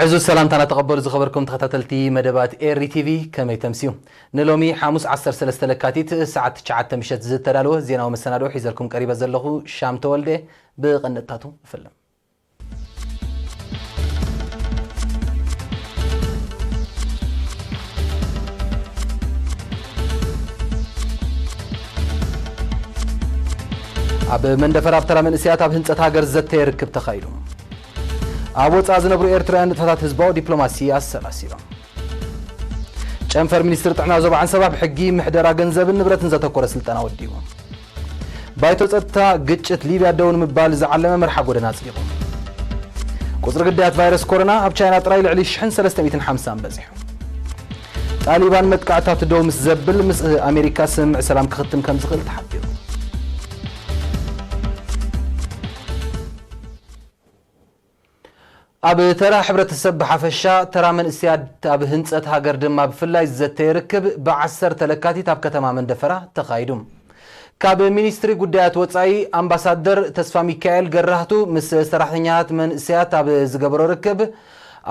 ዕዙዝ ሰላምታና ተቐበሉ ዝኸበርኩም ተኸታተልቲ መደባት ኤሪ ቲቪ፣ ከመይ ተምስዩ? ንሎሚ ሓሙስ ዓሰርተ ሰለስተ ለካቲት ሰዓት ትሽዓተ ምሸት ዝተዳለወ ዜናዊ መሰናድኦ ሒዘልኩም ቀሪበ ዘለኹ ሻም ተወልደ። ብቐንድታቱ ንፍልም። ኣብ መንደፈራ ኣብ ተራ መንእሰያት ኣብ ህንጸት ሃገር ዘተ ርክብ ተኻይዱ። ኣብ ወጻኢ ዝነብሩ ኤርትራውያን ንጥፈታት ህዝባዊ ዲፕሎማሲ ኣሰላሲሎም። ጨንፈር ሚኒስትሪ ጥዕና ዞባ ዓንሰባ ብሕጊ ምሕደራ ገንዘብን ንብረትን ዘተኮረ ስልጠና ወዲቡ። ባይቶ ጸጥታ ግጭት ሊብያ ደው ንምባል ዝዓለመ መርሓ ጎደና ኣጽዲቑ። ቁጽሪ ግዳያት ቫይረስ ኮሮና ኣብ ቻይና ጥራይ ልዕሊ ሽሕን ሰለስተ ሚእትን ሓምሳን በጺሑ። ጣሊባን መጥቃዕታት ደው ምስ ዘብል ምስ ኣሜሪካ ስምምዕ ሰላም ክኽትም ከም ዝኽእል ተሓቢሩ። ኣብ ተራ ሕብረተሰብ ብሓፈሻ፣ ተራ መንእሰያት ኣብ ህንጸት ሃገር ድማ ብፍላይ ዝዘተየ ርክብ ብዓሰርተ ለካቲት ኣብ ከተማ መንደፈራ ተኻይዱ። ካብ ሚኒስትሪ ጉዳያት ወጻኢ ኣምባሳደር ተስፋ ሚካኤል ገራህቱ ምስ ሰራሕተኛታት መንእሰያት ኣብ ዝገበሮ ርክብ፣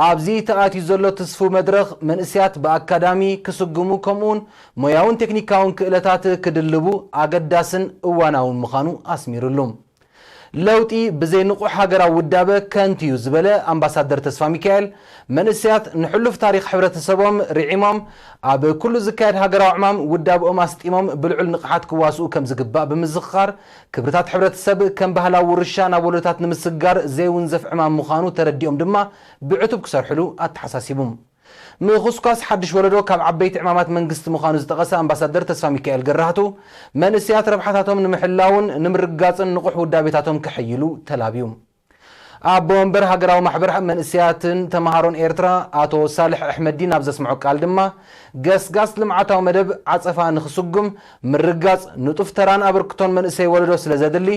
ኣብዚ ተኣትዩ ዘሎ ትስፉ መድረኽ መንእሰያት ብኣካዳሚ ክስጉሙ ከምኡውን ሞያውን ቴክኒካውን ክእለታት ክድልቡ ኣገዳስን እዋናውን ምዃኑ ኣስሚሩሉ። ለውጢ ብዘይ ንቑሕ ሃገራዊ ውዳበ ከንቱ እዩ ዝበለ ኣምባሳደር ተስፋ ሚካኤል፣ መንእሰያት ንሕሉፍ ታሪኽ ሕብረተሰቦም ርዒሞም ኣብ ኩሉ ዝካየድ ሃገራዊ ዕማም ውዳብኦም ኣስጢሞም ብልዑል ንቕሓት ክዋስኡ ከም ዝግባእ ብምዝኽኻር፣ ክብርታት ሕብረተሰብ ከም ባህላዊ ውርሻ ናብ ወለዶታት ንምስግጋር ዘይውንዘፍ ዕማም ምዃኑ ተረዲኦም ድማ ብዕቱብ ክሰርሕሉ ኣተሓሳሲቡ። ምኹስኳስ ሓድሽ ወለዶ ካብ ዓበይቲ ዕማማት መንግስቲ ምዃኑ ዝጠቐሰ ኣምባሳደር ተስፋ ሚካኤል ገራህቱ፣ መንእሰያት ረብሓታቶም ንምሕላውን ንምርግጋጽን ንቑሕ ውዳቤታቶም ከሐይሉ ተላብዩ። ኣቦ ወንበር ሃገራዊ ማሕበር መንእሰያትን ተምሃሮን ኤርትራ ኣቶ ሳልሕ ኣሕመዲን ኣብ ዘስምዖ ቃል ድማ፣ ገስጋስ ልምዓታዊ መደብ ዓጸፋ ንኽስጉም ምርግጋጽ ንጡፍ ተራን ኣበርክቶን መንእሰይ ወለዶ ስለ ዘድሊ፣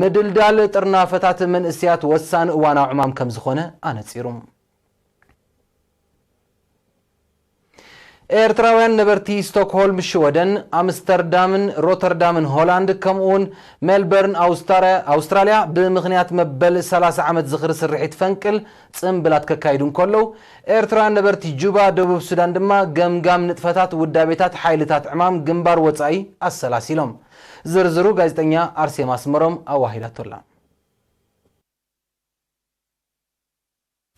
ምድልዳል ጥርናፈታት መንእሰያት ወሳኒ እዋናዊ ዕማም ከም ዝኾነ ኣነጺሩ። ኤርትራውያን ነበርቲ ስቶክሆልም ሽወደን፣ ኣምስተርዳምን ሮተርዳምን ሆላንድ፣ ከምኡውን ሜልበርን ኣውስታራ-፣ ኣውስትራልያ፣ ብምኽንያት መበል ሰላሳ ዓመት ዝኽሪ ስርሒት ፈንቅል ጽምብላት ከካይዱ እንከለዉ፣ ኤርትራውያን ነበርቲ ጁባ፣ ደቡብ ሱዳን ድማ ገምጋም ንጥፈታት ውዳቤታት ሓይልታት ዕማም ግንባር ወጻኢ ኣሰላሲሎም። ዝርዝሩ ጋዜጠኛ ኣርሴማ ኣስመሮም ኣዋሂዳቶላ።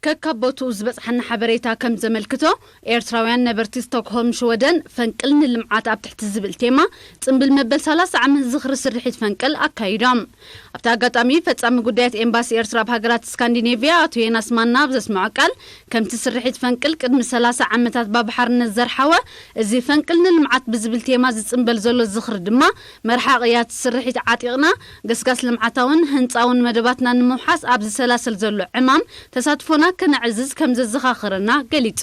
ከካብ ቦትኡ ዝበጽሓና ሓበሬታ ከም ዘመልክቶ፣ ኤርትራውያን ነበርቲ ስቶክሆልም ሽወደን ፈንቅል ንልምዓት ኣብ ትሕቲ ዝብል ቴማ ጽምብል መበል ሰላሳ ዓመት ዝኽሪ ስርሒት ፈንቅል ኣካይዶም። ኣብቲ ኣጋጣሚ ፈጻሚ ጉዳያት ኤምባሲ ኤርትራ ኣብ ሃገራት ስካንዲኔቭያ ኣቶ ዮናስ ማና ኣብ ዘስምዖ ቃል፣ ከምቲ ስርሒት ፈንቅል ቅድሚ ሰላሳ ዓመታት ባብ ሓርነት ዘርሓወ፣ እዚ ፈንቅል ንልምዓት ብዝብል ቴማ ዝጽምበል ዘሎ ዝኽሪ ድማ መርሓ ቅያት ስርሒት ዓጢቕና፣ ገስጋስ ልምዓታውን ህንጻውን መደባትና ንምውሓስ ኣብ ዝሰላሰል ዘሎ ዕማም ተሳትፎና ከነዕዝዝ ከም ዘዘኻኸረና ገሊጹ።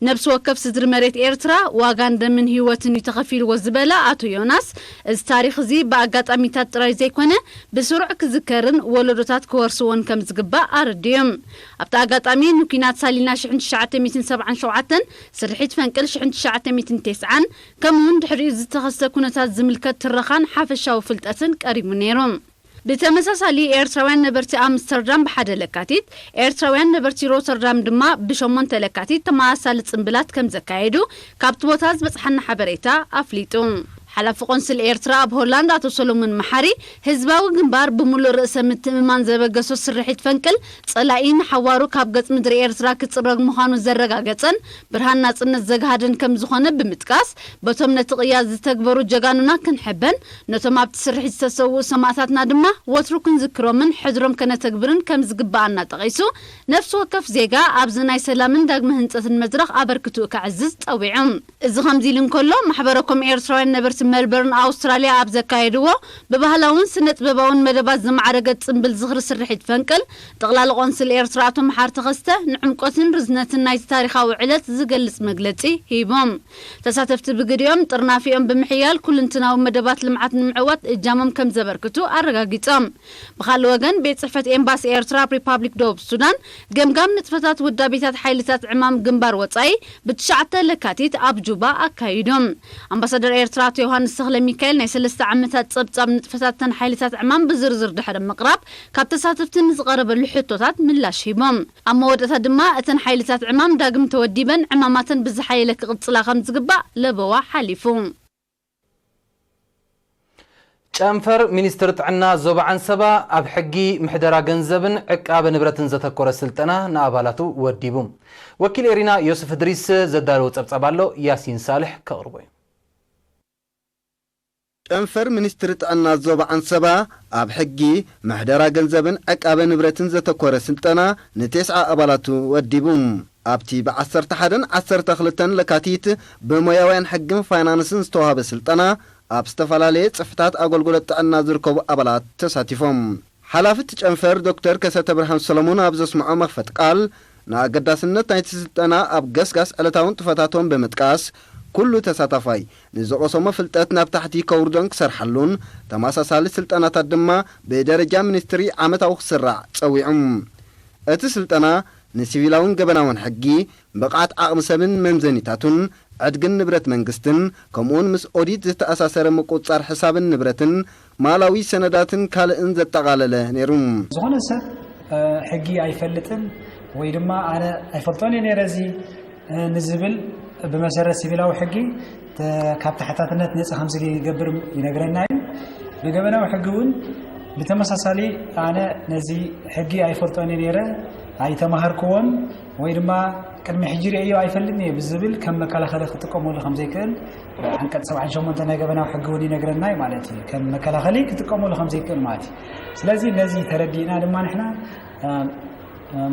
ነብሲ ወከፍ ስድሪ መሬት ኤርትራ ዋጋን ደምን ህይወትን እዩ ተኸፊልዎ ዝበለ ኣቶ ዮናስ፣ እዚ ታሪኽ እዚ ብኣጋጣሚታት ጥራይ ዘይኮነ ብስሩዕ ክዝከርን ወለዶታት ክወርስዎን ከም ዝግባእ ኣረዲኡ። ኣብቲ ኣጋጣሚ ንኲናት ሳሊና ሽሕን ትሽዓተ ሚእትን ሰብዓን ሸውዓተን፣ ስርሒት ፈንቅል ሽሕን ትሽዓተ ሚእትን ተስዓን፣ ከምኡውን ድሕሪኡ ዝተኸስተ ኩነታት ዝምልከት ትረኻን ሓፈሻዊ ፍልጠትን ቀሪቡ ነይሩ። ብተመሳሳሊ ኤርትራውያን ነበርቲ ኣምስተርዳም ብሓደ ለካቲት፣ ኤርትራውያን ነበርቲ ሮተርዳም ድማ ብሸሞንተ ለካቲት ተመሳሳሊ ጽምብላት ከም ዘካየዱ ካብቲ ቦታ ዝበጽሓና ሓበሬታ ኣፍሊጡ። ሓላፊ ቆንስል ኤርትራ ኣብ ሆላንድ ኣቶ ሰሎሞን መሓሪ፣ ህዝባዊ ግንባር ብምሉእ ርእሰ ምትእምማን ዘበገሶ ስርሒት ፈንቅል ጸላኢ ንሓዋሩ ካብ ገጽ ምድሪ ኤርትራ ክጽረግ ምዃኑ ዘረጋገጸን ብርሃን ናጽነት ዘግሃደን ከም ዝኾነ ብምጥቃስ፣ በቶም ነቲ ቅያ ዝተግበሩ ጀጋኑና ክንሕበን፣ ነቶም ኣብቲ ስርሒት ዝተሰውኡ ሰማእታትና ድማ ወትሩ ክንዝክሮምን ሕድሮም ከነተግብርን ከም ዝግብኣና ጠቒሱ፣ ነፍሲ ወከፍ ዜጋ ኣብዚ ናይ ሰላምን ዳግመ ህንጸትን መድረኽ ኣበርክትኡ ከዕዝዝ ጸዊዑ። እዚ ከምዚ ኢሉ እንከሎ፣ ማሕበረ ኮም ኤርትራውያን ነበርቲ ሜልበርን ኣውስትራልያ ኣብ ዘካየድዎ ብባህላውን ስነ ጥበባውን መደባት ዝማዕረገ ጽምብል ዝኽሪ ስርሒት ፈንቅል፣ ጠቕላሊ ቆንስል ኤርትራ ኣቶ መሓሪ ተኸስተ ንዕምቆትን ርዝነትን ናይቲ ታሪኻዊ ዕለት ዝገልጽ መግለጺ ሂቦም። ተሳተፍቲ ብግዲኦም ጥርናፊኦም ብምሕያል ኩልንትናዊ መደባት ልምዓት ንምዕዋት እጃሞም ከም ዘበርክቱ ኣረጋጊጾም። ብኻልእ ወገን፣ ቤት ጽሕፈት ኤምባሲ ኤርትራ ኣብ ሪፓብሊክ ደቡብ ሱዳን ገምጋም ንጥፈታት ውዳቤታት ሓይልታት ዕማም ግንባር ወጻኢ ብትሽዓተ ለካቲት ኣብ ጁባ ኣካይዶም። ኣምባሳደር ኤርትራ ኣቶ ዮሃንስ ተኽለ ሚካኤል ናይ ሰለስተ ዓመታት ጸብጻብ ንጥፈታት እተን ሓይልታት ዕማም ብዝርዝር ድሕሪ ምቕራብ፣ ካብ ተሳተፍቲ ንዝቐረበሉ ሕቶታት ምላሽ ሂቦም። ኣብ መወዳእታ ድማ እተን ሓይልታት ዕማም ዳግም ተወዲበን ዕማማተን ብዝሓየለ ክቕጽላ ከም ዝግባእ ለበዋ ሓሊፉ። ጨንፈር ሚኒስትሪ ጥዕና ዞባ ዓንሰባ ኣብ ሕጊ ምሕደራ ገንዘብን ዕቃበ ንብረትን ዘተኮረ ስልጠና ንኣባላቱ ወዲቡ። ወኪል ኤሪና ዮስፍ እድሪስ ዘዳለዎ ጸብጻብ ኣሎ፣ ያሲን ሳልሕ ከቕርቦ እዩ። ጨንፈር ሚኒስትሪ ጥዕና ዞባ ዓንሰባ ኣብ ሕጊ፣ ምሕደራ ገንዘብን ዕቃበ ንብረትን ዘተኮረ ስልጠና ንቴስዓ ኣባላቱ ወዲቡ። ኣብቲ ብ11ን 12ን ለካቲት ብሞያውያን ሕግን ፋይናንስን ዝተዋህበ ስልጠና ኣብ ዝተፈላለየ ጽፍታት ኣገልግሎት ጥዕና ዝርከቡ ኣባላት ተሳቲፎም። ሓላፊ እቲ ጨንፈር ዶክተር ከሰተ ብርሃን ሰሎሞን ኣብ ዘስምዖ መኽፈቲ ቃል፣ ንኣገዳስነት ናይቲ ስልጠና ኣብ ገስጋስ ዕለታዊ ንጥፈታቶም ብምጥቃስ፣ ኩሉ ተሳታፋይ ንዝቐሰሞ ፍልጠት ናብ ታሕቲ ከውርዶን ክሰርሓሉን፣ ተመሳሳሊ ስልጠናታት ድማ ብደረጃ ሚኒስትሪ ዓመታዊ ክስራዕ ጸዊዑ። እቲ ስልጠና ንሲቪላውን ገበናውን ሕጊ፣ ብቕዓት ዓቕሚ ሰብን መምዘኒታቱን፣ ዕድግን ንብረት መንግስትን፣ ከምኡውን ምስ ኦዲት ዝተኣሳሰረ ምቁጽጻር ሕሳብን ንብረትን፣ ማላዊ ሰነዳትን ካልእን ዘጠቓለለ ነይሩ። ዝኾነ ሰብ ሕጊ ኣይፈልጥን ወይ ድማ ኣነ ኣይፈልጦን እየ ነይረ እዚ ንዝብል ብመሰረት ሲቪላዊ ሕጊ ካብ ተሓታትነት ነፃ ከም ዝገብር ይነግረና እዩ። ብገበናዊ ሕጊ እውን ብተመሳሳሊ ኣነ ነዚ ሕጊ ኣይፈልጦን እየ ነይረ ኣይተማሃርክዎን ወይ ድማ ቅድሚ ሕጂ ርእዮ ኣይፈልጥን እየ ብዝብል ከም መከላኸሊ ክጥቀመሉ ከም ዘይክእል ዓንቀፅ ሰብዓን ሸሞንተ ናይ ገበናዊ ሕጊ እውን ይነግረና እዩ ማለት እዩ። ከም መከላኸሊ ክጥቀመሉ ከም ዘይክእል ማለት እዩ። ስለዚ ነዚ ተረዲእና ድማ ንሕና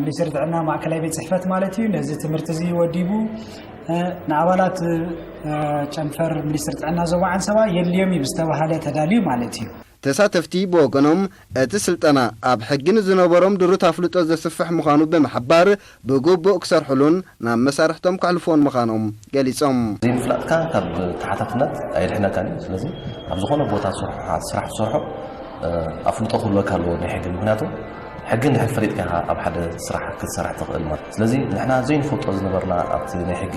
ሚኒስትሪ ጥዕና ማእከላይ ቤት ፅሕፈት ማለት እዩ ነዚ ትምህርቲ እዚ ወዲቡ ንኣባላት ጨንፈር ሚኒስትሪ ጥዕና ዞባ ዓንሰባ የድልዮም እዩ ዝተባሃለ ተዳልዩ ማለት እዩ። ተሳተፍቲ ብወገኖም፣ እቲ ስልጠና ኣብ ሕጊ ንዝነበሮም ድሩት ኣፍልጦ ዘስፍሕ ምዃኑ ብምሕባር፣ ብግቡእ ክሰርሕሉን ናብ መሳርሕቶም ከሕልፍዎን ምዃኖም ገሊጾም። ዘይምፍላጥካ ካብ ተሓታትነት ኣየድሕነካን እዩ። ስለዚ ኣብ ዝኾነ ቦታ ስራሕ ትሰርሖ ኣፍልጦ ክህልወካ ኣለዎ ናይ ሕጊ። ምክንያቱ ሕጊ እንድሕር ፈሊጥካ ኢኻ ኣብ ሓደ ስራሕ ክትሰርሕ ትኽእል ማለት። ስለዚ ንሕና ዘይንፈልጦ ዝነበርና ኣብቲ ናይ ሕጊ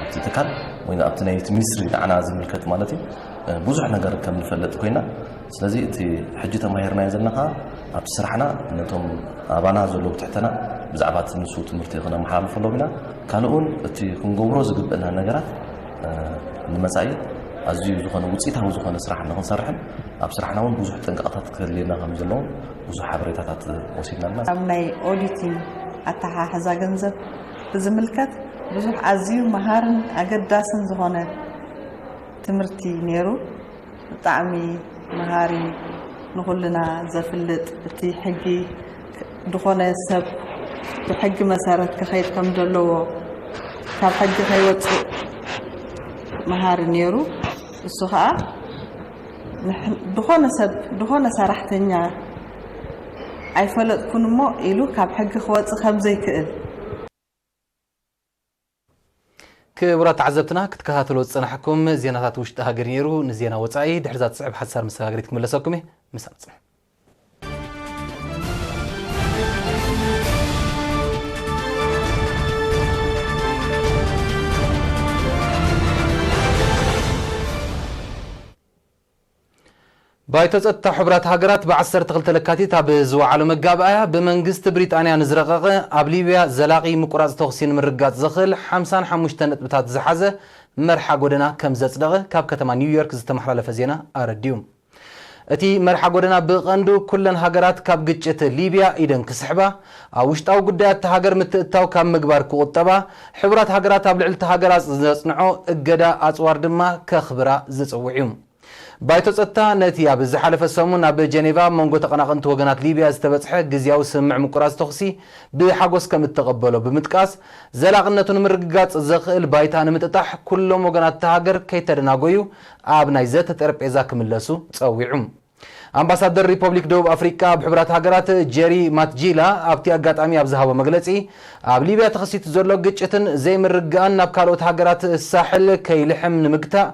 ኣብቲ ትካል ወይ ኣብቲ ናይ ሚኒስትሪ ንዓና ዝምልከት ማለት እዩ ብዙሕ ነገር ከም ንፈልጥ ኮይና። ስለዚ እቲ ሕጂ ተማሂርናዮ ዘለና ከኣ ኣብቲ ስራሕና ነቶም ኣባና ዘለዉ ትሕተና ብዛዕባ እቲ ንሱ ትምህርቲ ክነመሓላልፈሎም ኢና። ካልእ እውን እቲ ክንገብሮ ዝግብእና ነገራት ንመጻኢ ኣዝዩ ዝኾነ ውፅኢታዊ ዝኾነ ስራሕ ንክንሰርሕን ኣብ ስራሕና እውን ብዙሕ ጥንቃቕታት ክህልየና ከም ዘለዎም ብዙሕ ሓበሬታታት ወሲድና ኣለና። ኣብ ናይ ኦዲቲንግ ኣተሓሕዛ ገንዘብ ብዝምልከት ብዙሕ ኣዝዩ መሃርን ኣገዳስን ዝኾነ ትምህርቲ ነይሩ። ብጣዕሚ መሃሪ ንኹልና ዘፍልጥ እቲ ሕጊ ዝኾነ ሰብ ብሕጊ መሰረት ክኸይድ ከም ዘለዎ ካብ ሕጊ ከይወፅእ መሃሪ ነይሩ። እሱ ከዓ ዝኾነ ሰብ ዝኾነ ሰራሕተኛ ኣይፈለጥኩን እሞ ኢሉ ካብ ሕጊ ክወፅእ ከም ዘይክእል ክቡራት ተዓዘብትና ክትከታተሉ ዝጸናሕኩም ዜናታት ውሽጢ ሃገር ነይሩ። ንዜና ወጻኢ ድሕሪ እዛ ትስዕብ ሓሳር መሰጋገሪት ክምለሰኩም እየ። ምሳና ጽንሑ። ባይቶ ጸጥታ ሕቡራት ሃገራት ብ12 ለካቲት ኣብ ዝወዓሎ መጋባእያ፣ ብመንግስቲ ብሪጣንያ ንዝረቐቐ ኣብ ሊብያ ዘላቒ ምቁራጽ ተኹሲ ንምርግጋጽ ዘኽእል ሓምሳን ሓሙሽተን ነጥብታት ዝሓዘ መርሓ ጎደና ከም ዘጽደቐ ካብ ከተማ ኒውዮርክ ዝተመሓላለፈ ዜና ኣረዲኡ። እቲ መርሓ ጎደና ብቐንዱ ኩለን ሃገራት ካብ ግጭት ሊብያ ኢደን ክስሕባ፣ ኣብ ውሽጣዊ ጉዳያት እታ ሃገር ምትእትታው ካብ ምግባር ክቑጠባ፣ ሕቡራት ሃገራት ኣብ ልዕሊ እታ ሃገር ዘጽንዖ እገዳ ኣጽዋር ድማ ከኽብራ ዝጽውዕ እዩ። ባይቶ ጸጥታ ነቲ ኣብ ዝሓለፈ ሰሙን ኣብ ጀኔቫ ኣብ መንጎ ተቐናቐንቲ ወገናት ሊብያ ዝተበጽሐ ግዝያዊ ስምምዕ ምቁራጽ ተኹሲ ብሓጎስ ከም እተቐበሎ ብምጥቃስ፣ ዘላቕነቱ ንምርግጋጽ ዘኽእል ባይታ ንምጥጣሕ ኩሎም ወገናት እታ ሃገር ከይተደናጎዩ ኣብ ናይ ዘተ ጠረጴዛ ክምለሱ ጸዊዑ። ኣምባሳደር ሪፖብሊክ ደቡብ ኣፍሪቃ ኣብ ሕቡራት ሃገራት ጀሪ ማትጂላ ኣብቲ ኣጋጣሚ ኣብ ዝሃቦ መግለጺ፣ ኣብ ሊብያ ተኸሲቱ ዘሎ ግጭትን ዘይምርግጋእን ናብ ካልኦት ሃገራት ሳሕል ከይልሕም ንምግታእ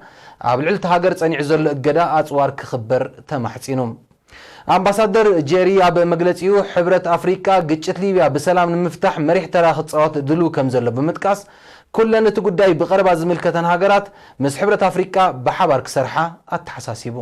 ኣብ ልዕሊ እታ ሃገር ጸኒዑ ዘሎ እገዳ ኣጽዋር ክኽበር ተማሕጺኑ። ኣምባሳደር ጀሪ ኣብ መግለጺኡ፣ ሕብረት ኣፍሪቃ ግጭት ሊብያ ብሰላም ንምፍታሕ መሪሕ ተራ ክጻወት ድሉው ከም ዘሎ ብምጥቃስ፣ ኩለን እቲ ጉዳይ ብቐረባ ዝምልከተን ሃገራት ምስ ሕብረት ኣፍሪቃ ብሓባር ክሰርሓ ኣተሓሳሲቡ።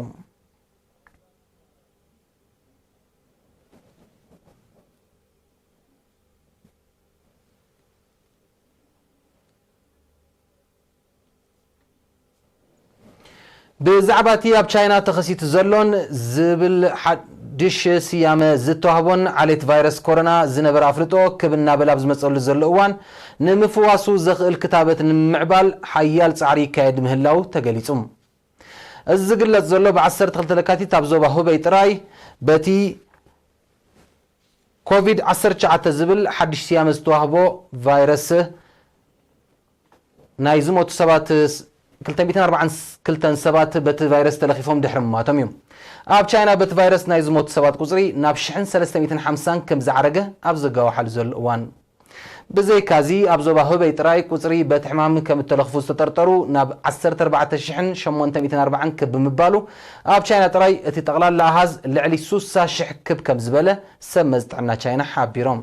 ብዛዕባ እቲ ኣብ ቻይና ተኸሲቱ ዘሎን ዝብል ሓድሽ ስያመ ዝተዋህቦን ዓሌት ቫይረስ ኮሮና ዝነበረ ኣፍልጦ ክብ እናበለ ኣብ ዝመጸሉ ዘሎ እዋን፣ ንምፍዋሱ ዘኽእል ክታበት ንምምዕባል ሓያል ጻዕሪ ይካየድ ምህላው ተገሊጹ። እዚ ዝግለጽ ዘሎ ብ ዓሰርተ ክልተ ለካቲት ኣብ ዞባ ሁበይ ጥራይ በቲ ኮቪድ ዓሰርተ ትሽዓተ ዝብል ሓድሽ ስያመ ዝተዋህቦ ቫይረስ ናይ ዝሞቱ ሰባት ክልተ ሚእትን ኣርባዓን ክልተን ሰባት በቲ ቫይረስ ተለኺፎም ድሕሪ ምማቶም እዩ። ኣብ ቻይና በቲ ቫይረስ ናይ ዝሞቱ ሰባት ቁጽሪ ናብ ሽሕን ሰለስተ ሚእትን ሓምሳን ከም ዝዓረገ ኣብ ዘጋወሓሉ ዘሎ እዋን፣ ብዘይካዚ ኣብ ዞባ ሁበይ ጥራይ ቁጽሪ በቲ ሕማም ከም እተለኽፉ ዝተጠርጠሩ ናብ ዓሰርተ ኣርባዕተ ሽሕን ሸሞንተ ሚእትን ኣርባዓን ክብ ብምባሉ፣ ኣብ ቻይና ጥራይ እቲ ጠቕላላ ኣሃዝ ልዕሊ ሱሳ ሽሕ ክብ ከም ዝበለ ሰብ መዚ ጥዕና ቻይና ሓቢሮም።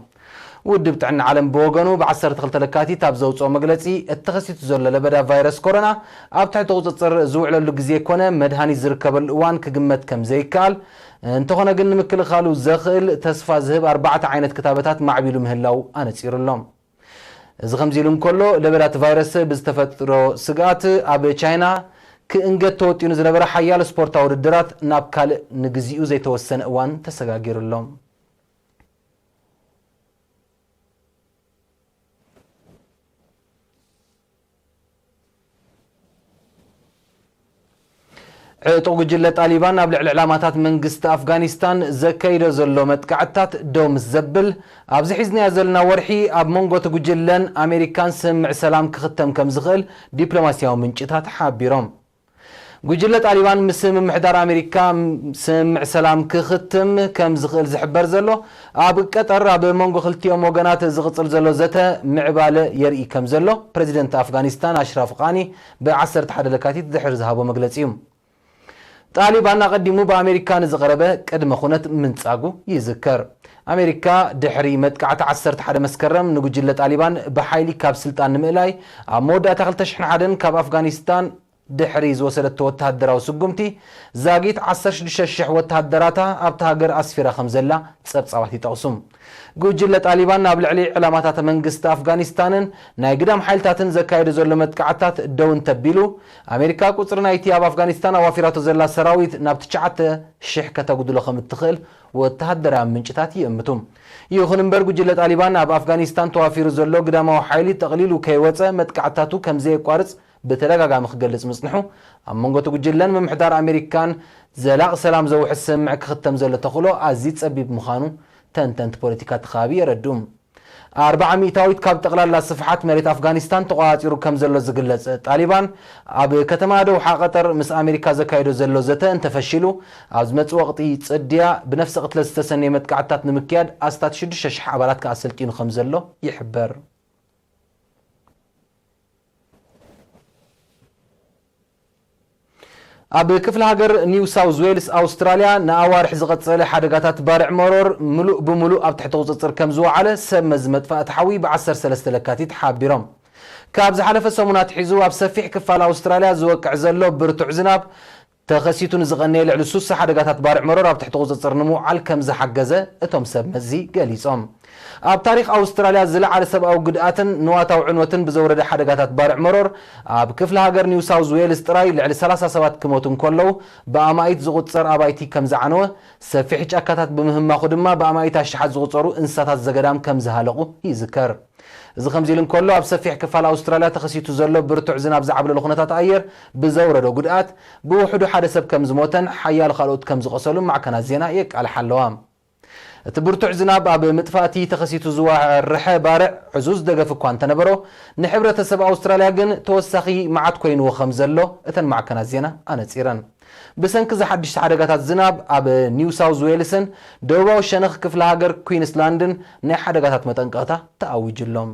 ውድብ ጥዕና ዓለም ብወገኑ ብ ዓሰርተ ክልተ ለካቲት ኣብ ዘውፅኦ መግለፂ፣ እቲ ተኸሲቱ ዘሎ ለበዳ ቫይረስ ኮሮና ኣብ ትሕቲ ቁፅፅር ዝውዕለሉ ግዜ ኮነ መድሃኒት ዝርከበሉ እዋን ክግመት ከም ዘይከኣል፣ እንተኾነ ግን ንምክልኻሉ ዘኽእል ተስፋ ዝህብ ኣርባዕተ ዓይነት ክታበታት ማዕቢሉ ምህላው ኣነፂሩ ኣሎ። እዚ ከምዚ ኢሉ እንከሎ፣ ለበዳ እቲ ቫይረስ ብዝተፈጥሮ ስግኣት ኣብ ቻይና ክእንገድ ተወጢኑ ዝነበረ ሓያሎ ስፖርታዊ ውድድራት ናብ ካልእ ንግዚኡ ዘይተወሰነ እዋን ተሰጋጊሩ ኣሎ። ዕጡቕ ጉጅለ ጣሊባን ኣብ ልዕሊ ዕላማታት መንግስቲ ኣፍጋኒስታን ዘካይዶ ዘሎ መጥቃዕትታት ደው ምስ ዘብል፣ ኣብዚ ሒዝናዮ ዘለና ወርሒ ኣብ መንጎ እቲ ጉጅለን ኣሜሪካን ስምምዕ ሰላም ክኽተም ከም ዝኽእል ዲፕሎማስያዊ ምንጭታት ሓቢሮም። ጉጅለ ጣሊባን ምስ ምምሕዳር ኣሜሪካ ስምምዕ ሰላም ክኽትም ከም ዝኽእል ዝሕበር ዘሎ፣ ኣብ ቀጠር ኣብ መንጎ ክልቲኦም ወገናት ዝቕጽል ዘሎ ዘተ ምዕባለ የርኢ ከም ዘሎ ፕረዚደንት ኣፍጋኒስታን ኣሽራፍ ቃኒ ብ ዓሰርተ ሓደ ለካቲት ድሕሪ ዝሃቦ መግለጺ እዩ። ጣሊባን ኣቐዲሙ ብኣሜሪካ ንዝቐረበ ቅድመ ኩነት ምንጻጉ ይዝከር። ኣሜሪካ ድሕሪ መጥቃዕቲ ዓሰርተ ሓደ መስከረም ንጉጅለ ጣሊባን ብሓይሊ ካብ ስልጣን ንምእላይ ኣብ መወዳእታ ክልተ ሽሕን ሓደን ካብ ኣፍጋኒስታን ድሕሪ ዝወሰደቶ ወተሃደራዊ ስጉምቲ፣ ዛጊት ዓሰርተ ሽዱሽተ ሽሕ ወተሃደራታ ኣብታ ሃገር ኣስፊራ ከም ዘላ ጸብጻባት ይጠቕሱ። ጉጅለ ጣሊባን ኣብ ልዕሊ ዕላማታት መንግስቲ ኣፍጋኒስታንን ናይ ግዳም ሓይልታትን ዘካየዶ ዘሎ መጥቃዕትታት ደው እንተቢሉ፣ ኣሜሪካ ቁጽሪ ናይቲ ኣብ ኣፍጋኒስታን ኣዋፊራቶ ዘላ ሰራዊት ናብ ትሽዓተ ሽሕ ከተጉድሎ ከም እትኽእል ወተሃደራዊ ምንጭታት ይእምቱ። ይኹን እምበር፣ ጉጅለ ጣሊባን ኣብ ኣፍጋኒስታን ተዋፊሩ ዘሎ ግዳማዊ ሓይሊ ጠቕሊሉ ከይወጸ መጥቃዕትታቱ ከም ዘየቋርጽ ብተደጋጋሚ ክገልጽ ምጽንሑ፣ ኣብ መንጎ እቲ ጉጅለን ምምሕዳር ኣሜሪካን ዘላቒ ሰላም ዘውሕስ ስምምዕ ክኽተም ዘሎ ተኽእሎ ኣዝዩ ጸቢብ ምዃኑ ተንተንቲ ፖለቲካ እቲ ከባቢ የረድኡ። ኣርብዓ ሚእታዊት ካብ ጠቕላላ ስፍሓት መሬት ኣፍጋኒስታን ተቖጻጺሩ ከም ዘሎ ዝግለጽ ጣሊባን፣ ኣብ ከተማ ደውሓ ቀጠር ምስ ኣሜሪካ ዘካየዶ ዘሎ ዘተ እንተፈሺሉ፣ ኣብ ዝመጽእ ወቕቲ ጽድያ ብነፍሰ ቅትለት ዝተሰነየ መጥቃዕትታት ንምክያድ ኣስታት ሽዱሽተ ሽሕ ኣባላት ከኣ ኣሰልጢኑ ከም ዘሎ ይሕበር። ኣብ ክፍለ ሃገር ኒው ሳውዝ ዌልስ ኣውስትራልያ ንኣዋርሕ ዝቐጸለ ሓደጋታት ባርዕ መሮር ምሉእ ብምሉእ ኣብ ትሕቲ ቁጽጽር ከም ዝወዓለ ሰብ መዚ መጥፋእቲ ሓዊ ብ ዓሰርተ ሰለስተ ለካቲት ሓቢሮም። ካብ ዝሓለፈ ሰሙን ኣትሒዙ ኣብ ሰፊሕ ክፋል ኣውስትራልያ ዝወቅዕ ዘሎ ብርቱዕ ዝናብ ተኸሲቱ ንዝቐነየ ልዕሊ ሱሳ ሓደጋታት ባርዕ መሮር ኣብ ትሕቲ ቁጽጽር ንምውዓል ከም ዝሓገዘ እቶም ሰብ መዚ ገሊጾም። ኣብ ታሪኽ ኣውስትራልያ ዝለዓለ ሰብኣዊ ጉድኣትን ንዋታዊ ዕንወትን ብዘውረደ ሓደጋታት ባርዕ መሮር፣ ኣብ ክፍለ ሃገር ኒው ሳውዝ ዌልስ ጥራይ ልዕሊ ሰላሳ ሰባት ክሞቱ እንከለዉ፣ ብኣማኢት ዝቑጸር ኣባይቲ ከም ዝዓነወ፣ ሰፊሕ ጫካታት ብምህማኹ ድማ ብኣማኢት ኣሽሓት ዝቑጸሩ እንስሳታት ዘገዳም ከም ዝሃለቑ ይዝከር። እዚ ከምዚ ኢሉ እንከሎ፣ ኣብ ሰፊሕ ክፋል ኣውስትራልያ ተኸሲቱ ዘሎ ብርቱዕ ዝናብ ዝዓብለሎ ኩነታት ኣየር ብዘውረዶ ጉድኣት፣ ብውሕዱ ሓደ ሰብ ከም ዝሞተን ሓያሎ ካልኦት ከም ዝቖሰሉን ማዕከናት ዜና የቃልሓ ኣለዋ። እቲ ብርቱዕ ዝናብ ኣብ ምጥፋእቲ ተኸሲቱ ዝወርሐ ባርዕ ዕዙዝ ደገፍ እኳ እንተነበሮ፣ ንሕብረተሰብ ኣውስትራልያ ግን ተወሳኺ መዓት ኮይንዎ ከም ዘሎ እተን ማዕከናት ዜና ኣነጺረን። ብሰንኪ እዚ ሓድሽ ሓደጋታት ዝናብ፣ ኣብ ኒው ሳውዝ ዌልስን ደቡባዊ ሸነኽ ክፍለ ሃገር ኩዊንስላንድን ናይ ሓደጋታት መጠንቀቕታ ተኣዊጁሎም።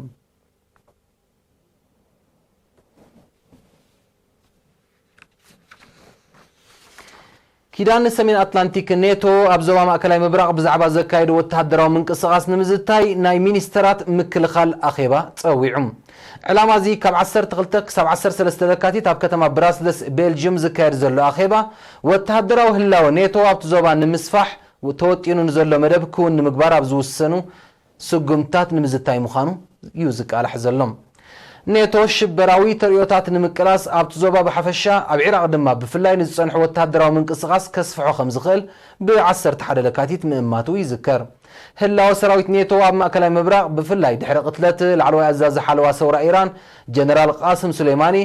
ኪዳን ሰሜን ኣትላንቲክ ኔቶ ኣብ ዞባ ማእከላይ ምብራቕ ብዛዕባ ዘካየዶ ወተሃደራዊ ምንቅስቓስ ንምዝታይ ናይ ሚኒስተራት ምክልኻል ኣኼባ ጸዊዑ። ዕላማ እዚ ካብ ዓሰርተ ክልተ ክሳብ ዓሰርተ ሰለስተ ለካቲት ኣብ ከተማ ብራስለስ ቤልጅዩም ዝካየድ ዘሎ ኣኼባ፣ ወተሃደራዊ ህላወ ኔቶ ኣብቲ ዞባ ንምስፋሕ ተወጢኑ ንዘሎ መደብ ክውን ንምግባር ኣብ ዝውሰኑ ስጉምትታት ንምዝታይ ምዃኑ እዩ ዝቃላሕ ዘሎ። ኔቶ ሽበራዊ ተርእዮታት ንምቅላስ ኣብቲ ዞባ ብሓፈሻ ኣብ ዒራቕ ድማ ብፍላይ ንዝጸንሑ ወተሃደራዊ ምንቅስቓስ ከስፍሖ ከም ዝኽእል ብ ዓሰርተ ሓደ ለካቲት ምእማቱ ይዝከር። ህላወ ሰራዊት ኔቶ ኣብ ማእከላይ ምብራቕ ብፍላይ ድሕሪ ቅትለት ላዕለዋይ ኣዛዚ ሓለዋ ሰውራ ኢራን ጀነራል ቃስም ሱሌማኒ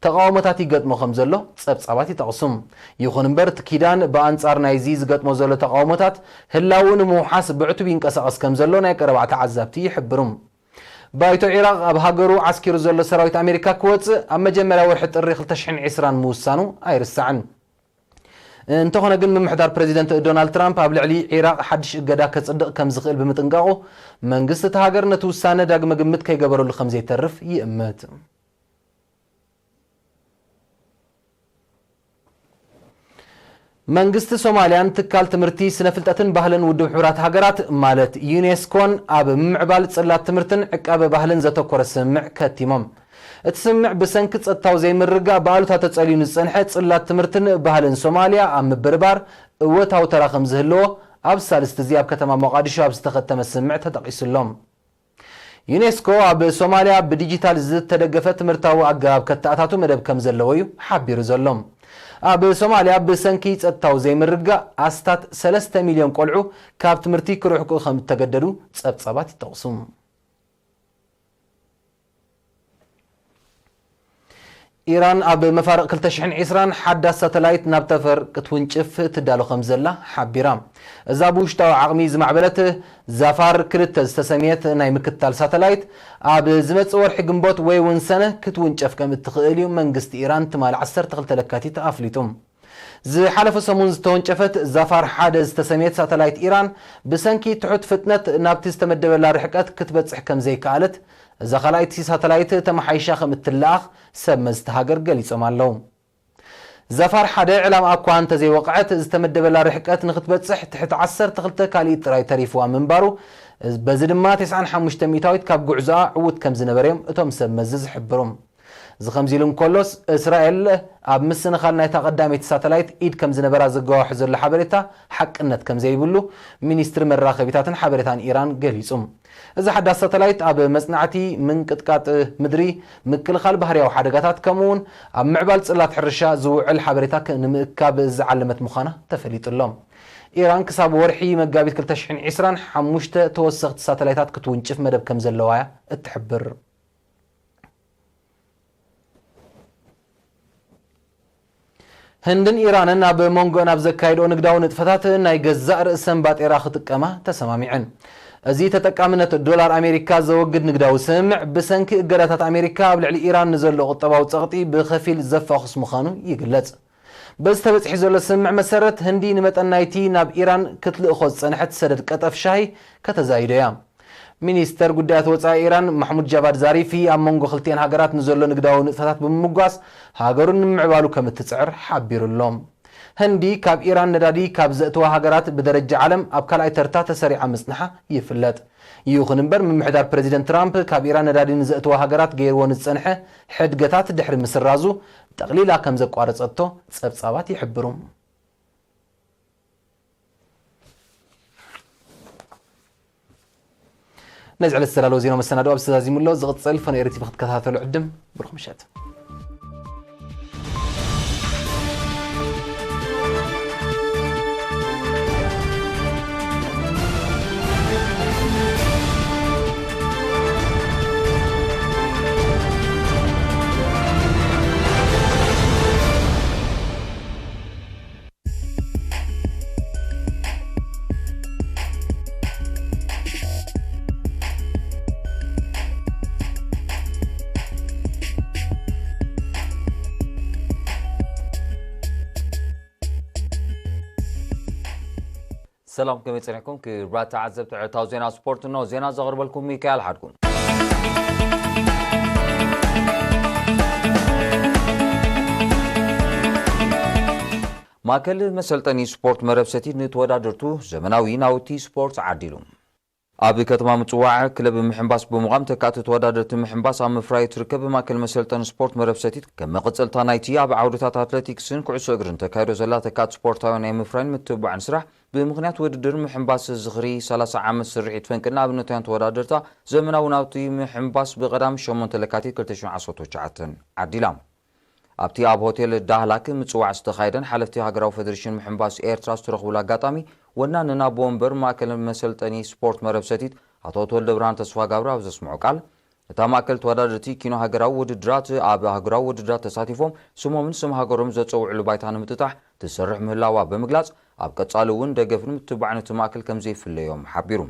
ተቓውሞታት ይገጥሞ ከም ዘሎ ጸብጻባት ይጠቕሱ። ይኹን እምበር እቲ ኪዳን ብኣንጻር ናይዚ ዝገጥሞ ዘሎ ተቓውሞታት ህላውኡ ንምውሓስ ብዕቱብ ይንቀሳቐስ ከም ዘሎ ናይ ቀረባ ተዓዛብቲ ይሕብሩ። ባይቶ ዒራቕ ኣብ ሃገሩ ዓስኪሩ ዘሎ ሰራዊት ኣሜሪካ ክወጽእ ኣብ መጀመርያ ወርሒ ጥሪ ክልተ ሽሕን ዕስራን ምውሳኑ ኣይርሳዕን። እንተኾነ ግን ምምሕዳር ፕሬዚደንት ዶናልድ ትራምፕ ኣብ ልዕሊ ዒራቕ ሓድሽ እገዳ ከጽድቕ ከም ዝኽእል ብምጥንቃቑ መንግስቲ እቲ ሃገር ነቲ ውሳነ ዳግመ ግምት ከይገበረሉ ከም ዘይተርፍ ይእምት። መንግስቲ ሶማልያን ትካል ትምህርቲ ስነ ፍልጠትን ባህልን ውድብ ሕቡራት ሃገራት ማለት ዩኔስኮን ኣብ ምምዕባል ጽላት ትምህርትን ዕቃበ ባህልን ዘተኮረ ስምምዕ ከቲሞም። እቲ ስምምዕ ብሰንኪ ጸጥታዊ ዘይምርግጋእ ብኣሉታ ተጸልዩ ንዝጸንሐ ጽላት ትምህርትን ባህልን ሶማልያ ኣብ ምብርባር እወታዊ ተራ ከም ዝህልዎ ኣብ ሳልስቲ እዚ ኣብ ከተማ ሞቓዲሾ ኣብ ዝተኸተመ ስምምዕ ተጠቒሱ ኣሎ። ዩኔስኮ ኣብ ሶማልያ ብዲጂታል ዝተደገፈ ትምህርታዊ ኣገባብ ከተኣታቱ መደብ ከም ዘለዎ እዩ ሓቢሩ ዘሎ። ኣብ ሶማልያ ብሰንኪ ጸጥታዊ ዘይምርግጋእ ኣስታት ሰለስተ ሚልዮን ቆልዑ ካብ ትምህርቲ ክርሕቁ ከም እተገደዱ ጸብጻባት ይጠቕሱ። ኢራን ኣብ መፋርቕ ክልተ ሽሕን ዕስራን ሓዳስ ሳተላይት ናብ ጠፈር ክትውንጭፍ ትዳሎ ከም ዘላ ሓቢራ። እዛ ብውሽጣዊ ዓቕሚ ዝማዕበለት ዛፋር ክልተ ዝተሰምየት ናይ ምክትታል ሳተላይት ኣብ ዝመጽእ ወርሒ ግንቦት ወይ እውን ሰነ ክትውንጨፍ ከም እትኽእል እዩ መንግስቲ ኢራን ትማሊ ዓሰርተ ክልተ ለካቲት ኣፍሊጡ። ዝሓለፈ ሰሙን ዝተወንጨፈት ዛፋር ሓደ ዝተሰምየት ሳተላይት ኢራን ብሰንኪ ትሑት ፍጥነት ናብቲ ዝተመደበላ ርሕቀት ክትበጽሕ ከም ዘይከኣለት እዛ ካልኣይቲ ሳተላይት ተመሓይሻ ከም እትለኣኽ ሰብ መዝቲ ሃገር ገሊጾም ኣለዉ። ዛፋር ሓደ ዕላማ እኳ እንተዘይወቕዐት ዝተመደበላ ርሕቀት ንክትበጽሕ ትሕቲ ዓሰርተ ክልተ ካልኢት ጥራይ ተሪፍዋ ምንባሩ፣ በዚ ድማ ተስዓን ሓሙሽተ ሚእታዊት ካብ ጉዕዞኣ ዕዉት ከም ዝነበረ እዮም እቶም ሰብ መዚ ዝሕብሩ። እዚ ከምዚ ኢሉ እንከሎስ፣ እስራኤል ኣብ ምስንኻል ናይታ ቀዳመይቲ ሳተላይት ኢድ ከም ዝነበራ ዘገዋውሕ ዘሎ ሓበሬታ ሓቅነት ከም ዘይብሉ ሚኒስትሪ መራኸቢታትን ሓበሬታን ኢራን ገሊጹ። እዛ ሓዳስ ሳተላይት ኣብ መጽናዕቲ ምንቅጥቃጥ ምድሪ፣ ምክልኻል ባህርያዊ ሓደጋታት፣ ከምኡ'ውን ኣብ ምዕባል ጽላት ሕርሻ ዝውዕል ሓበሬታ ክ-፣ ንምእካብ ዝዓለመት ምዃና ተፈሊጡ ኣሎ። ኢራን ክሳብ ወርሒ መጋቢት ክልተ ሽሕን ዕስራን ሓሙሽተ ተወሰኽቲ ሳተላይታት ክትውንጭፍ መደብ ከም ዘለዋ እያ እትሕብር። ህንድን ኢራንን ኣብ መንጎአን ኣብ ዘካየድኦ ንግዳዊ ንጥፈታት ናይ ገዛእ ርእሰን ባጤራ ክጥቀማ ተሰማሚዐን። እዚ ተጠቃምነት ዶላር ኣሜሪካ ዘወግድ ንግዳዊ ስምምዕ ብሰንኪ እገዳታት ኣሜሪካ ኣብ ልዕሊ ኢራን ንዘሎ ቁጠባዊ ጸቕጢ ብኸፊል ዘፋኹስ ምዃኑ ይግለጽ። በዚ ተበጺሑ ዘሎ ስምምዕ መሰረት ህንዲ ንመጠን ናይቲ ናብ ኢራን ክትልእኾ ዝጸንሐት ሰደድ ቀጠፍ ሻሂ ከተዛይዶ እያ። ሚኒስተር ጉዳያት ወጻኢ ኢራን ማሕሙድ ጃቫድ ዛሪፊ ኣብ መንጎ ክልቲኤን ሃገራት ንዘሎ ንግዳዊ ንጥፈታት ብምምጓስ ሃገሩን ንምዕባሉ ከም እትጽዕር ሓቢሩ ኣሎ። ህንዲ ካብ ኢራን ነዳዲ ካብ ዘእትዋ ሃገራት ብደረጃ ዓለም ኣብ ካልኣይ ተርታ ተሰሪዓ ምጽንሓ ይፍለጥ። ይኹን እምበር ምምሕዳር ፕረዚደንት ትራምፕ ካብ ኢራን ነዳዲ ንዘእትዋ ሃገራት ገይርዎ ንዝጸንሐ ሕድገታት ድሕሪ ምስራዙ ጠቕሊላ ከም ዘቋረጸቶ ጸብጻባት ይሕብሩ። ነዚ ዕለት ዝተዳለወ ዜና መሰናድኦ ኣብዚ ተዛዚሙ ኣሎ። ዝቕጽል ፈነኤሪ ቲቪ ክትከታተሉ ዕድም። ብሩኽ ምሸት። ሰላም፣ ከመይ ጸኒሕኩም ክቡራት ተዓዘብቲ ዕለታዊ ዜና ስፖርት? እንሆ ዜና ዘቕርበልኩም ሚካኤል ሓድጉ። ማእከል መሰልጠኒ ስፖርት መረብ ሰቲት ንተወዳደርቱ ዘመናዊ ናውቲ ስፖርት ዓዲሉ። ኣብ ከተማ ምጽዋዕ ክለብ ምሕንባስ ብምዃም ተካእቲ ተወዳደርቲ ምሕንባስ ኣብ ምፍራይ ትርከብ። ማእከል መሰልጠኒ ስፖርት መረብ ሰቲት ከም መቐጸልታ ናይቲ ኣብ ዓውድታት ኣትለቲክስን ኩዕሶ እግርን ተካይዶ ዘላ ተካእቲ ስፖርታዊ ናይ ምፍራይን ምትብባዕን ስራሕ ብምኽንያት ውድድር ምሕንባስ ዝኽሪ ሰላሳ ዓመት ስርሒት ፈንቅል ንኣብነታውያን ተወዳደርታ ዘመናዊ ናውቲ ምሕንባስ ብቐዳም ሸሞንተ ለካቲት ክልተ ሽሕን ዓሰርተ ትሽዓተን ዓዲላ። ኣብቲ ኣብ ሆቴል ዳህላክ ምጽዋዕ ዝተኻየደን ሓለፍቲ ሃገራዊ ፌደሬሽን ምሕንባስ ኤርትራ ዝተረኽቡሉ ኣጋጣሚ፣ ወናኒ ናብ ወንበር ማእከል መሰልጠኒ ስፖርት መረብ ሰቲት ኣቶ ተወልደ ብርሃን ተስፋ ጋብር ኣብ ዘስምዖ ቃል፣ እታ ማእከል ተወዳደርቲ ኪኖ ሃገራዊ ውድድራት ኣብ ሃገራዊ ውድድራት ተሳቲፎም ስሞምን ስም ሃገሮም ዘጸውዕሉ ባይታ ንምጥጣሕ ትሰርሕ ምህላዋ ብምግላጽ፣ ኣብ ቀጻሊ እውን ደገፍን ምትብባዕን እቲ ማእከል ከም ዘይፍለዮም ሓቢሩ።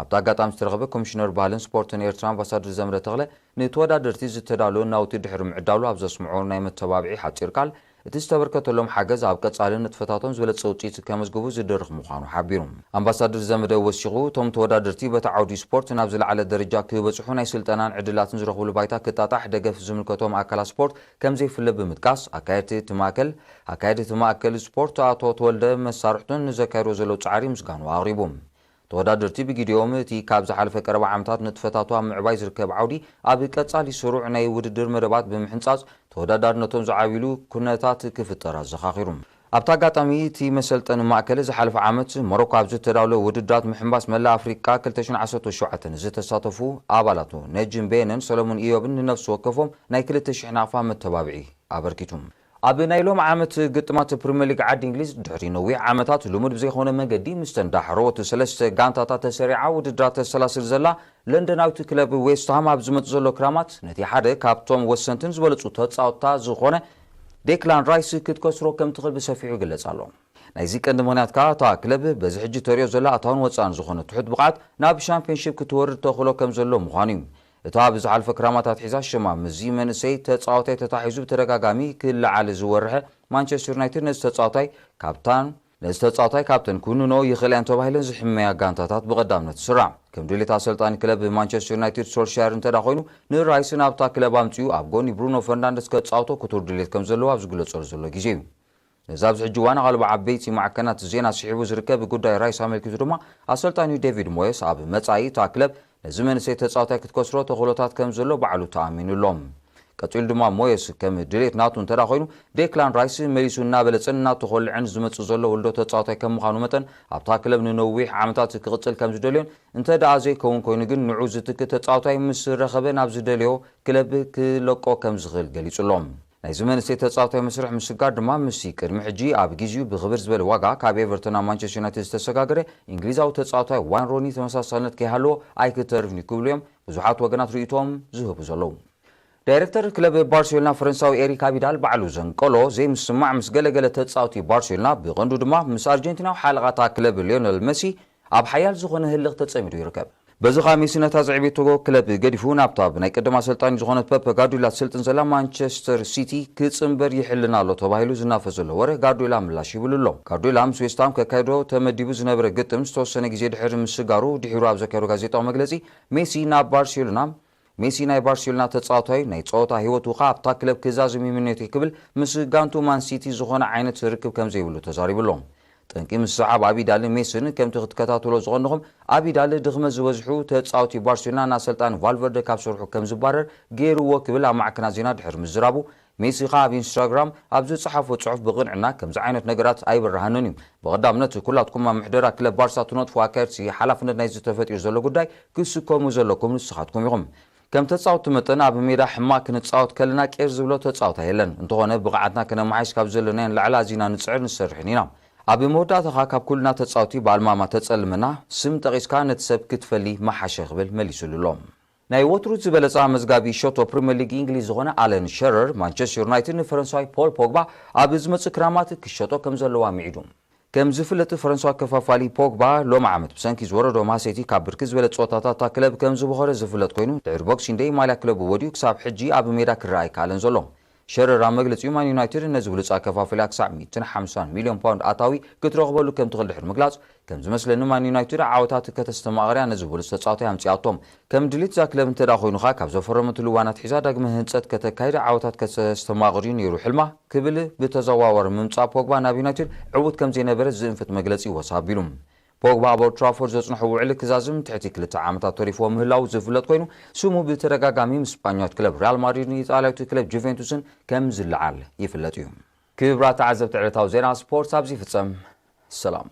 ኣብቲ ኣጋጣሚ ዝተረኸበ ኮሚሽነር ባህልን ስፖርትን ኤርትራ ኣምባሳደር ዘምደ ተኽለ፣ ንተወዳደርቲ ዝተዳለወ ናውቲ ድሕሪ ምዕዳሉ ኣብ ዘስምዖ ናይ መተባብዒ ሓጺር ቃል፣ እቲ ዝተበርከተሎም ሓገዝ ኣብ ቀጻሊ ንጥፈታቶም ዝበለጸ ውጽኢት ከመዝግቡ ዝድርኽ ምዃኑ ሓቢሩ። ኣምባሳደር ዘመደ ወሲኹ፣ እቶም ተወዳደርቲ በቲ ዓውዲ ስፖርት ናብ ዝለዓለ ደረጃ ክበጽሑ ናይ ስልጠናን ዕድላትን ዝረኽብሉ ባይታ ክጣጣሕ ደገፍ ዝምልከቶም ኣካላት ስፖርት ከም ዘይፍለ ብምጥቃስ፣ ኣካየድቲ እቲ ማእከል ኣካየድቲ እቲ ማእከል ስፖርት ኣቶ ተወልደ መሳርሕቱን ንዘካየድዎ ዘለዉ ጻዕሪ ምስጋኑ ኣቕሪቡ። ተወዳደርቲ ብግዲኦም፣ እቲ ካብ ዝሓለፈ ቀረባ ዓመታት ንጥፈታቱ ኣብ ምዕባይ ዝርከብ ዓውዲ፣ ኣብ ቀጻሊ ስሩዕ ናይ ውድድር መደባት ብምሕንጻጽ፣ ተወዳዳርነቶም ዝዓብይሉ ኩነታት ክፍጠር ኣዘኻኺሩ። ኣብቲ ኣጋጣሚ፣ እቲ መሰልጠኒ ማእከል ዝሓለፈ ዓመት ሞሮኮ ኣብ ዝተዳለወ ውድድራት ምሕንባስ መላእ ኣፍሪቃ ክልተ ሽሕን ዓሰርተ ሸውዓተን ዝተሳተፉ ኣባላቱ ነጅም ቤነን ሰለሙን ኢዮብን ንነፍሲ ወከፎም ናይ ክልተ ሽሕ ናቕፋ መተባብዒ ኣበርኪቱ። ኣብ ናይ ሎም ዓመት ግጥማት ፕሪምየር ሊግ ዓዲ እንግሊዝ፣ ድሕሪ ነዊሕ ዓመታት ልሙድ ብዘይኮነ መገዲ ምስተን ዳሕረዎት ሰለስተ ጋንታታት ተሰሪዓ ውድድራት ተሰላስል ዘላ ለንደናዊት ክለብ ዌስትሃም፣ ኣብ ዝመጽእ ዘሎ ክራማት ነቲ ሓደ ካብቶም ወሰንትን ዝበለጹ ተጻወትታ ዝኾነ ዴክላን ራይስ ክትከስሮ ከም ትኽእል ብሰፊሑ ይግለጽ ኣሎ። ናይዚ ቀንዲ ምኽንያት ከኣ፣ እታ ክለብ በዚ ሕጂ ተርእዮ ዘላ ኣታውን ወጻእን ዝኾነ ትሑት ብቕዓት ናብ ሻምፒዮንሺፕ ክትወርድ ተኽእሎ ከም ዘሎ ምዃኑ እዩ። እታ ኣብ ዝሓለፈ ክራማት ኣትሒዛ ሽማ ምስዚ መንእሰይ ተጻዋታይ ተታሒዙ ብተደጋጋሚ ክለዓል ዝወርሐ ማንቸስተር ዩናይትድ፣ ነዚ ተጻዋታይ ካብታን ነዚ ተጻዋታይ ካብተን ክውንንኦ ይኽእላ እየን ተባሂለን ዝሕመያ ጋንታታት ብቐዳምነት ትስራዕ። ከም ድሌት ኣሰልጣኒ ክለብ ማንቸስተር ዩናይትድ ሶልሻየር እንተዳ ኮይኑ፣ ንራይስ ናብታ ክለብ ኣምጺኡ ኣብ ጎኒ ብሩኖ ፈርናንደስ ከጻውቶ ክቱር ድሌት ከም ዘለዎ ኣብ ዝግለጸሉ ዘሎ ግዜ እዩ። ነዚ ኣብዚ ሕጂ እዋን ኣቓልቦ ዓበይቲ ማዕከናት ዜና ስሒቡ ዝርከብ ጉዳይ ራይስ ኣመልኪቱ ድማ፣ ኣሰልጣኒኡ ዴቪድ ሞየስ ኣብ መጻኢ እታ ክለብ ነዚ መንእሰይ ተጻዋታይ ክትከስሮ ተኽእሎታት ከም ዘሎ ባዕሉ ተኣሚኑ ኣሎ። ቀጺሉ ድማ ሞየስ ከም ድሌት ናቱ እንተዳ ኮይኑ፣ ዴክላን ራይስ መሊሱ እናበለጸን እናተኾልዐን ዝመጽእ ዘሎ ወልዶ ተጻዋታይ ከም ምዃኑ መጠን፣ ኣብታ ክለብ ንነዊሕ ዓመታት ክቕጽል ከም ዝደልዮን፣ እንተ ደኣ ዘይከውን ኮይኑ ግን ንዑ ዝትክ ተጻዋታይ ምስ ረኸበ ናብ ዝደልዮ ክለብ ክለቆ ከም ዝኽእል ገሊጹ ኣሎ። ናይዚ መንእሰይ ተጻዋታይ መስርሕ ምስጋር ድማ ምስቲ ቅድሚ ሕጂ ኣብ ግዜኡ ብኽብር ዝበለ ዋጋ ካብ ኤቨርተን ናብ ማንቸስተር ዩናይትድ ዝተሰጋገረ እንግሊዛዊ ተጻዋታይ ዋይን ሮኒ ተመሳሳልነት ከይሃለዎ ኣይክተርፍን እዩ ክብሉ እዮም ብዙሓት ወገናት ርእይቶኦም ዝህቡ ዘለዉ። ዳይረክተር ክለብ ባርሴሎና ፈረንሳዊ ኤሪክ ኣቢዳል ባዕሉ ዘንቀሎ ዘይምስማዕ ምስ ገለገለ ተጻወቲ ባርሴሎና፣ ብቐንዱ ድማ ምስ ኣርጀንቲናዊ ሓለቓ እታ ክለብ ሊዮነል መሲ ኣብ ሓያል ዝኾነ ህልኽ ተጸሚዱ ይርከብ። በዚ ኸኣ ሜሲ ነታ ዘዕቤቶ ክለብ ገዲፉ ናብታ ብናይ ቀደም ኣሰልጣኒ ዝኾነት ፐፕ ጋርዲዮላ ትስልጥን ዘላ ማንቸስተር ሲቲ ክጽንበር ይሕልን ኣሎ ተባሂሉ ዝናፈስ ዘሎ ወረ ጋርዲዮላ ምላሽ ይብሉ ኣሎ። ጋርዲዮላ ምስ ዌስትሃም ከካይዶ ተመዲቡ ዝነበረ ግጥም ዝተወሰነ ግዜ ድሕሪ ምስጋሩ ድሒሩ ኣብ ዘካየዶ ጋዜጣዊ መግለጺ፣ ሜሲ ናብ ባርሴሎና ሜሲ ናይ ባርሴሎና ተጻዋታይ ናይ ጸወታ ህይወቱ ከኣ ኣብታ ክለብ ክዛዝም እዩ ምንዮተይ ክብል ምስ ጋንቱ ማን ሲቲ ዝኾነ ዓይነት ርክብ ከም ዘይብሉ ተዛሪቡ ኣሎ። ጠንቂ ምስሕሓብ ኣቢዳልን ሜስን ከምቲ ክትከታተሎ ዝቐንኹም፣ ኣቢዳል ድኽመት ዝበዝሑ ተጻወቲ ባርሴሎና ንኣሰልጣኒ ቫልቨርደ ካብ ስርሑ ከም ዝባረር ገይርዎ ክብል ኣብ ማዕከናት ዜና ድሕሪ ምዝራቡ፣ ሜሲ ከኣ ኣብ ኢንስታግራም ኣብ ዝጸሓፎ ጽሑፍ ብቕንዕና ከምዚ ዓይነት ነገራት ኣይብርሃንን እዩ። ብቐዳምነት ኩላትኩም ኣብ ምሕደራ ክለብ ባርሳ ትነጥፉ ኣካየድቲ ሓላፍነት ናይዚ ተፈጢሩ ዘሎ ጉዳይ ክስከሙ ዘለኩም ንስኻትኩም ኢኹም። ከም ተጻወቲ መጠን ኣብ ሜዳ ሕማቕ ክንጻወት ከለና ቄር ዝብሎ ተጻወታይ የለን። እንተኾነ ብቕዓትና ከነመሓይሽ ካብ ዘለናዮ ንላዕሊ ኣዚና ንጽዕር ንሰርሕን ኢና። ኣብ መወዳእታ ኸኣ ካብ ኩልና ተጻወቲ ብኣልማማ ተጸልመና ስም ጠቒስካ ነቲ ሰብ ክትፈሊ ምሓሸ ክብል መሊሱሉ ኣሎ። ናይ ወትሩ ዝበለጸ ኣመዝጋቢ ሸቶ ፕሪምየር ሊግ እንግሊዝ ዝኾነ ኣለን ሸረር ማንቸስተር ዩናይትድ ንፈረንሳዊ ፖል ፖግባ ኣብ ዝመጽእ ክራማት ክሸጦ ከም ዘለዎ ኣሚዒዱ። ከም ዝፍለጥ ፈረንሳዊ ኣከፋፋሊ ፖግባ ሎም ዓመት ብሰንኪ ዝወረዶ ማህሰይቲ ካብ ብርክት ዝበለ ጸወታታት እታ ክለብ ከም ዝበኸረ ዝፍለጥ ኮይኑ ድሕሪ ቦክሲንግ ደይ ማልያ ክለቡ ወዲኡ ክሳብ ሕጂ ኣብ ሜዳ ክረኣ ኣይከኣለን ዘሎ። ሸረራ መግለጺኡ ማን ዩናይትድ ነዚ ብሉጽ ኣከፋፈላ ክሳብ ሚእትን ሓምሳን ሚልዮን ፓውንድ ኣታዊ ክትረኽበሉ ከም ትኽእል ድሕሪ ምግላጽ፣ ከም ዝመስለኒ ማን ዩናይትድ ዓወታት ከተስተማቕርያ ነዚ ብሉጽ ተጻዋታይ ኣምጺኣቶም። ከም ድሌት እዛ ክለብ እንተ ደኣ ኮይኑ ኸኣ ካብ ዘፈረመትሉ እዋን ኣትሒዛ ዳግመ ህንጸት ከተካይድ ዓወታት ከተስተማቕር እዩ ነይሩ ሕልማ ክብል ብተዘዋዋሪ ምምጻእ ፖግባ ናብ ዩናይትድ ዕዉት ከም ዘይነበረ ዝእንፍት መግለጺ ወስ ኣቢሉ። ፖግባ ኣብ ኦልድ ትራፎርድ ዘጽንሖ ውዕል ክዛዝም ትሕቲ ክልተ ዓመታት ተሪፍዎ ምህላው ዝፍለጥ ኮይኑ፣ ስሙ ብተደጋጋሚ ምስ ስጳኛዊት ክለብ ሪያል ማድሪድን ኢጣልያዊት ክለብ ጁቬንቱስን ከም ዝለዓል ይፍለጥ እዩ። ክቡራት ተዓዘብቲ ዕለታዊ ዜና ስፖርት ኣብዚ ይፍጸም። ሰላም።